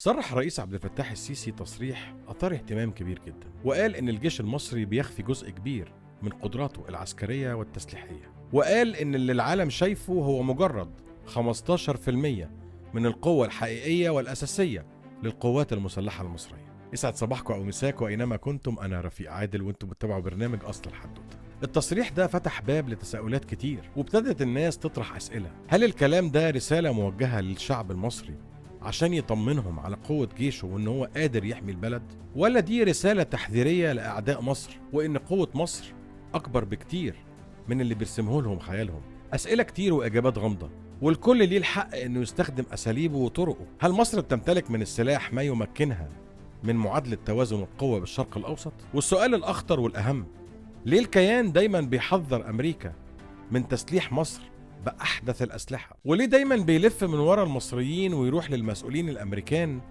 صرح الرئيس عبد الفتاح السيسي تصريح أثار اهتمام كبير جدا، وقال إن الجيش المصري بيخفي جزء كبير من قدراته العسكرية والتسليحية، وقال إن اللي العالم شايفه هو مجرد 15% من القوة الحقيقية والأساسية للقوات المسلحة المصرية. يسعد صباحكم أو مساكم أينما كنتم، أنا رفيق عادل وأنتم بتتابعوا برنامج أصل الحدوتة. التصريح ده فتح باب لتساؤلات كتير، وابتدت الناس تطرح أسئلة. هل الكلام ده رسالة موجهة للشعب المصري عشان يطمنهم على قوة جيشه وإن هو قادر يحمي البلد؟ ولا دي رسالة تحذيرية لأعداء مصر وإن قوة مصر أكبر بكتير من اللي بيرسمه لهم خيالهم؟ أسئلة كتير وإجابات غامضة، والكل ليه الحق إنه يستخدم أساليبه وطرقه. هل مصر بتمتلك من السلاح ما يمكنها من معادلة توازن القوة بالشرق الأوسط؟ والسؤال الأخطر والأهم، ليه الكيان دايما بيحذر أمريكا من تسليح مصر بأحدث الأسلحة؟ وليه دايما بيلف من ورا المصريين ويروح للمسؤولين الأمريكان